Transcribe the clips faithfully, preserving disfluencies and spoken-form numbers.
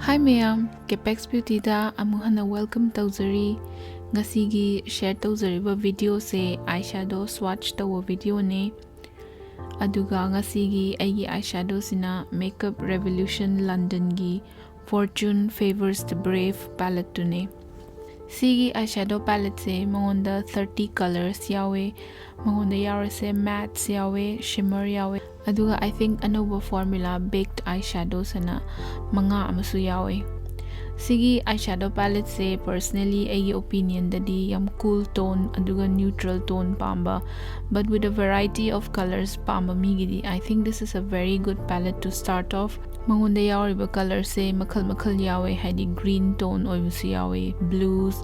Hi ꯃꯌꯥꯝ, Capex Beautyꯗ ꯑꯃꯨꯛ ꯍꯟꯅ welcome ꯇꯧꯖꯔꯤ꯫ ꯉꯁꯤꯒꯤ share ꯇꯧꯖꯔꯤꯕ videoꯁꯦ eyeshadow swatch ꯇꯧꯕ videoꯅꯦ꯫ ꯑꯗꯨꯒ ꯉꯁꯤꯒꯤ ꯑꯩꯒꯤ eyeshadowꯁꯤꯅ Makeup Revolution Londonꯒꯤ Fortune Favours the Brave paletteꯇꯨꯅꯦ꯫ ꯁꯤꯒꯤ eyeshadow paletteꯁꯦ ꯃꯉꯣꯟꯗ thirty colours ꯌꯥꯎꯋꯦ꯫ ꯃꯉꯣꯟꯗ ꯌꯥꯎꯔꯤꯁꯦ mattes ꯌꯥꯎꯋꯦ, shimmer ꯌꯥꯎꯋꯦ, ꯑꯗꯨꯒ I think ꯑꯅꯧꯕ formula baked eyeshadows ꯍꯥꯏꯅ ꯃꯉꯥ ꯑꯃꯁꯨ ꯌꯥꯎꯋꯦ꯫ ꯁꯤꯒꯤ eyeshadow paletteꯁꯦ personally ꯑꯩꯒꯤ opinionꯗꯗꯤ ꯌꯥꯝ cool tone ꯑꯗꯨꯒ neutral tone ꯄꯥꯝꯕ, but with a variety of colours ꯄꯥꯝꯕ ꯃꯤꯒꯤꯗꯤ I think this is a very good palette to start off꯫ ꯃꯉꯣꯟꯗ ꯌꯥꯎꯔꯤꯕ colourꯁꯦ ꯃꯈꯜ ꯃꯈꯜ ꯌꯥꯎꯋꯦ, ꯍꯥꯏꯗꯤ green tone ꯑꯣꯏꯕꯁꯨ ꯌꯥꯎꯋꯦ, blues,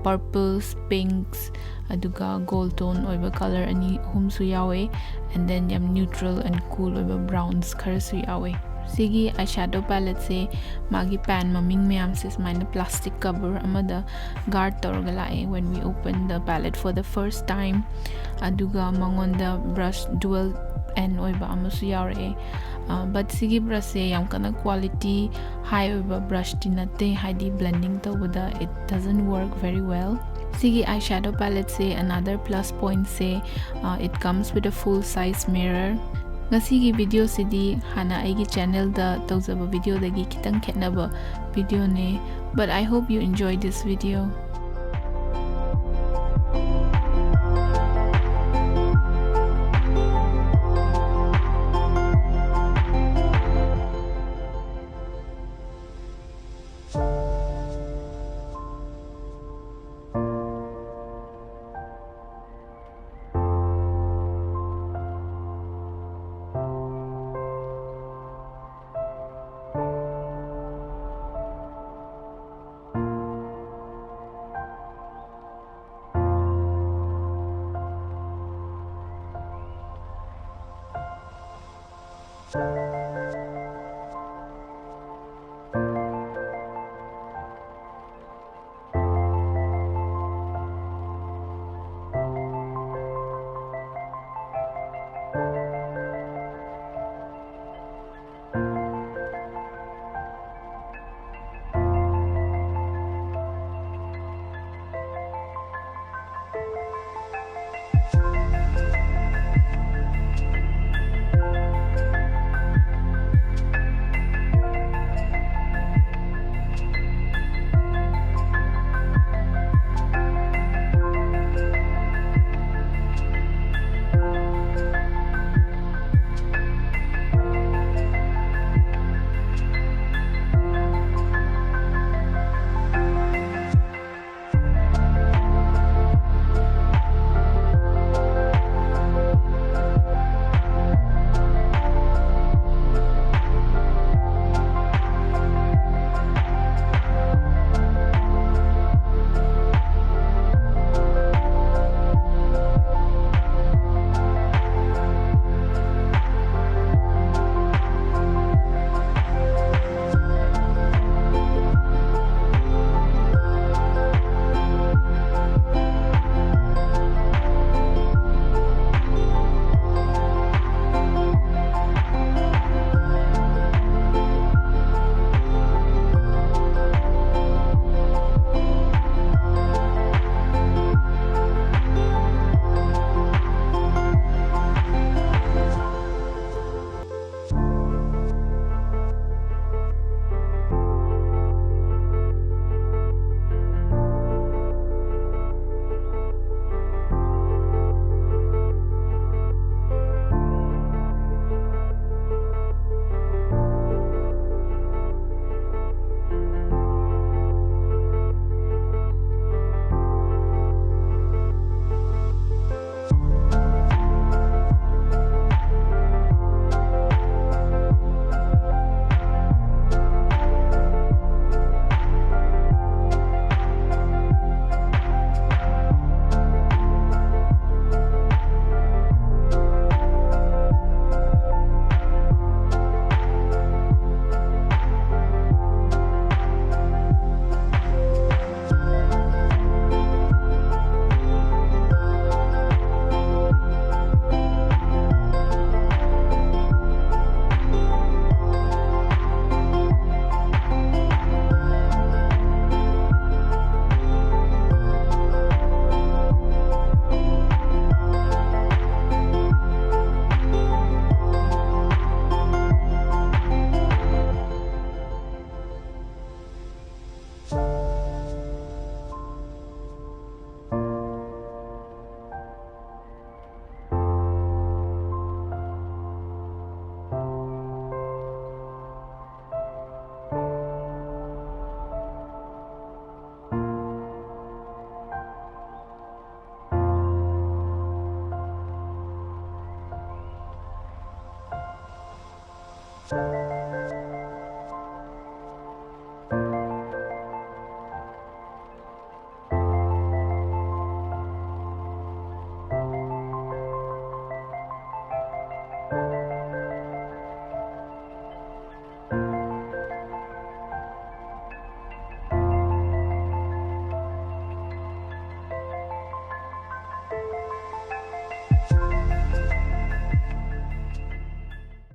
purples, pinks, ꯑꯗꯨꯒ gold tone ꯑꯣꯏꯕ colour ꯑꯅꯤ ꯑꯍꯨꯝꯁꯨ ꯌꯥꯎꯋꯦ, and then ꯌꯥꯝ neutral and cool ꯑꯣꯏꯕ browns ꯈꯔꯁꯨ ꯌꯥꯎꯋꯦ꯫ ꯁꯤꯒꯤ eyeshadow paletteꯁꯦ ꯃꯥꯒꯤ pan ꯃꯃꯤꯡ ꯃꯌꯥꯝꯁꯦ ꯁꯨꯃꯥꯏꯅ plastic cover ꯑꯃꯗ guard ꯇꯧꯔꯒ ꯂꯥꯛꯑꯦ when we open the palette for the first time꯫ ꯑꯗꯨꯒ ꯃꯉꯣꯟꯗ brush dual end ꯑꯣꯏꯕ ꯑꯃꯁꯨ ꯌꯥꯎꯔꯛꯑꯦ꯫ ꯑ, but ꯁꯤꯒꯤ brushꯁꯦ ꯌꯥꯝ ꯀꯟꯅ quality high ꯑꯣꯏꯕ brushꯇꯤ ꯅꯠꯇꯦ, ꯍꯥꯏꯗꯤ blending ꯇꯧꯕꯗ it doesn't work very well꯫ ꯁꯤꯒꯤ eyeshadow paletteꯁꯦ another plus pointꯁꯦ, ꯑ, it comes with a full size mirror꯫ ꯉꯁꯤꯒꯤ videoꯁꯤꯗꯤ ꯍꯥꯟꯅ ꯑꯩꯒꯤ channelꯗ ꯇꯧꯖꯕ videoꯗꯒꯤ ꯈꯤꯇꯪ ꯈꯦꯠꯅꯕ videoꯅꯦ, but I hope you enjoy this video꯫